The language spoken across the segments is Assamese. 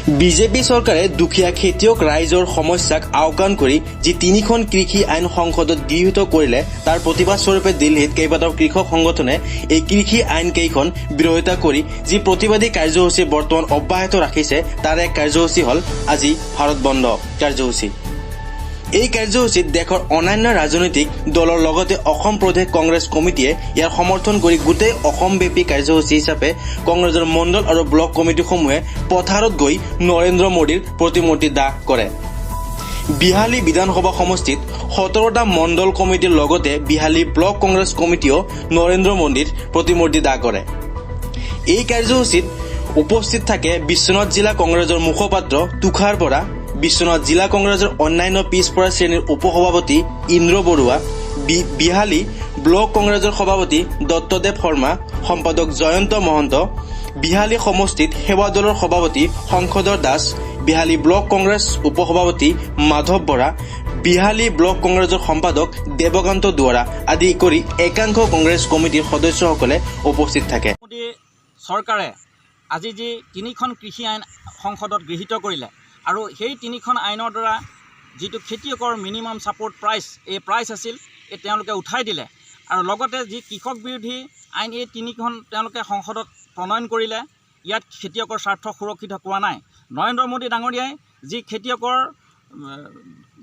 বিজেপি চৰকাৰে দুখীয়া খেতিয়ক ৰাইজৰ সমস্যাক আওকাণ কৰি যি তিনিখন কৃষি আইন সংসদত গৃহীত কৰিলে, তাৰ প্ৰতিবাদ স্বৰূপে দিল্লীত কেইবাটাও কৃষক সংগঠনে এই কৃষি আইন কেইখন বিৰোধিতা কৰি যি প্ৰতিবাদী কাৰ্যসূচী বৰ্তমান অব্যাহত ৰাখিছে, তাৰ এক কাৰ্যসূচী হ'ল আজি ভাৰত বন্ধ কাৰ্যসূচী। এই কাৰ্যসূচীত দেশৰ অন্যান্য ৰাজনৈতিক দলৰ লগতে অসম প্ৰদেশ কংগ্ৰেছ কমিটিয়ে ইয়াৰ সমৰ্থন কৰি গোটেই অসমব্যাপী কাৰ্যসূচী হিচাপে কংগ্ৰেছৰ মণ্ডল আৰু ব্লক কমিটিসমূহে পথাৰত গৈ নৰেন্দ্ৰ মোদীৰ প্ৰতিমূৰ্তি দাহ কৰে। বিহালী বিধানসভা সমষ্টিত 17টা মণ্ডল কমিটিৰ লগতে বিহালী ব্লক কংগ্ৰেছ কমিটিয়েও নৰেন্দ্ৰ মোদীৰ প্ৰতিমূৰ্তি দাহ কৰে। এই কাৰ্যসূচীত উপস্থিত থাকে বিশ্বনাথ জিলা কংগ্ৰেছৰ মুখপাত্ৰ তুষাৰ বৰা, বিশ্বনাথ জিলা কংগ্ৰেছৰ অন্যান্য পিছপৰা শ্ৰেণীৰ উপসভাপতি ইন্দ্ৰ বৰুৱা, বিহালী ব্লক কংগ্ৰেছৰ সভাপতি দত্তদেৱ শৰ্মা, সম্পাদক জয়ন্ত মহন্ত, বিহালী সমষ্টিত সেৱা দলৰ সভাপতি শংখধৰ দাস, বিহালী ব্লক কংগ্ৰেছ উপসভাপতি মাধৱ বৰা, বিহালী ব্লক কংগ্ৰেছৰ সম্পাদক দেৱকান্ত দুৱৰা আদি কৰি একাংশ কংগ্ৰেছ কমিটিৰ সদস্যসকলে উপস্থিত থাকে। মোদী চৰকাৰে আজি যি তিনিখন কৃষি আইন সংসদত গৃহীত কৰিলে আৰু সেই তিনিখন আইনৰ দ্বাৰা যিটো খেতিয়কৰ মিনিমাম ছাপৰ্ট প্ৰাইচ, এই প্ৰাইচ আছিল, এই তেওঁলোকে উঠাই দিলে আৰু লগতে যি কৃষক বিৰোধী আইন এই তিনিখন তেওঁলোকে সংসদত প্ৰণয়ন কৰিলে, ইয়াত খেতিয়কৰ স্বাৰ্থ সুৰক্ষিত হোৱা নাই। নৰেন্দ্ৰ মোদী ডাঙৰীয়াই যি খেতিয়কৰ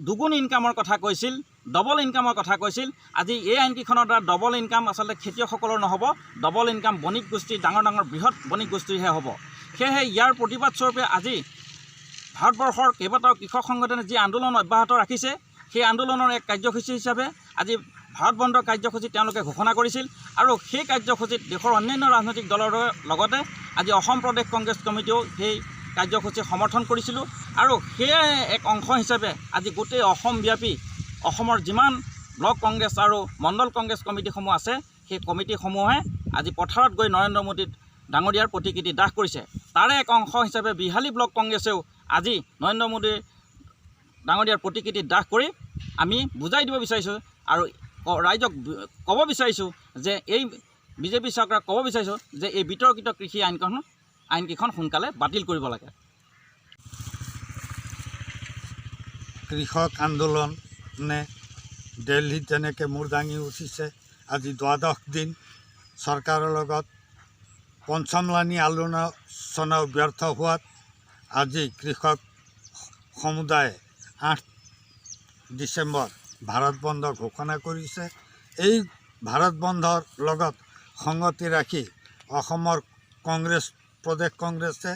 দুগুণ ইনকামৰ কথা কৈছিল, ডবল ইনকামৰ কথা কৈছিল, আজি এই আইনকেইখনৰ দ্বাৰা ডবল ইনকাম আচলতে খেতিয়কসকলৰ নহ'ব, ডবল ইনকাম বণিক গোষ্ঠীৰ, ডাঙৰ ডাঙৰ বৃহৎ বণিক গোষ্ঠীৰহে হ'ব। সেয়েহে ইয়াৰ প্ৰতিবাদ স্বৰূপে আজি ভাৰতবৰ্ষৰ কেইবাটাও কৃষক সংগঠনে যি আন্দোলন অব্যাহত ৰাখিছে, সেই আন্দোলনৰ এক কাৰ্যসূচী হিচাপে আজি ভাৰত বন্ধ কাৰ্যসূচী তেওঁলোকে ঘোষণা কৰিছিল আৰু সেই কাৰ্যসূচীত দেশৰ অন্যান্য ৰাজনৈতিক দলৰ লগতে আজি অসম প্ৰদেশ কংগ্ৰেছ কমিটিয়েও সেই কাৰ্যসূচী সমৰ্থন কৰিছিলোঁ। আৰু সেয়াই এক অংশ হিচাপে আজি গোটেই অসমব্যাপী অসমৰ যিমান ব্লক কংগ্ৰেছ আৰু মণ্ডল কংগ্ৰেছ কমিটিসমূহ আছে, সেই কমিটিসমূহে আজি পথাৰত গৈ নৰেন্দ্ৰ মোদী ডাঙৰীয়াৰ প্ৰতিকৃতি দাহ কৰিছে। তাৰে এক অংশ হিচাপে বিহালী ব্লক কংগ্ৰেছেও আজি নৰেন্দ্ৰ মোদীৰ ডাঙৰীয়াৰ প্ৰতিকৃতি দাহ কৰি আমি বুজাই দিব বিচাৰিছোঁ আৰু ৰাইজক ক'ব বিচাৰিছোঁ যে এই বিজেপি চৰকাৰক ক'ব বিচাৰিছোঁ যে এই বিতৰ্কিত কৃষি আইনকেইখন সোনকালে বাতিল কৰিব লাগে। কৃষক আন্দোলনে দিল্লীত যেনেকৈ মূৰ দাঙি উঠিছে, আজি 12 দিন চৰকাৰৰ লগত পঞ্চমলানি আলোচনাও ব্যৰ্থ হোৱাত আজি কৃষক সমুদায়ে 8 ডিচেম্বৰ ভাৰত বন্ধ ঘোষণা কৰিছে। এই ভাৰত বন্ধৰ লগত সংগতি ৰাখি অসমৰ কংগ্ৰেছ প্ৰদেশ কংগ্ৰেছে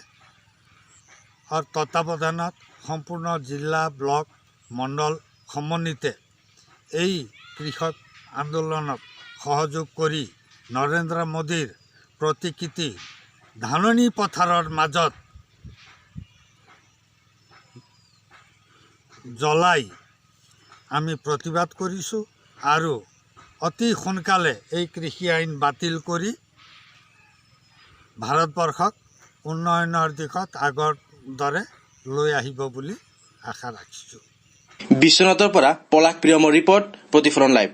তত্বাৱধানত সম্পূৰ্ণ জিলা, ব্লক, মণ্ডল সমন্বিতে এই কৃষক আন্দোলনক সহযোগ কৰি নৰেন্দ্ৰ মোদীৰ প্ৰতিকৃতি ধাননি পথাৰৰ মাজত জ্বলাই আমি প্ৰতিবাদ কৰিছোঁ আৰু অতি সোনকালে এই কৃষি আইন বাতিল কৰি ভাৰতবৰ্ষক উন্নয়নৰ দিশত আগৰ দৰে লৈ আহিব বুলি আশা ৰাখিছোঁ। বিশ্বনাথৰ পৰা পলাশ প্ৰিয়মৰ ৰিপৰ্ট, প্ৰতিফলন লাইভ।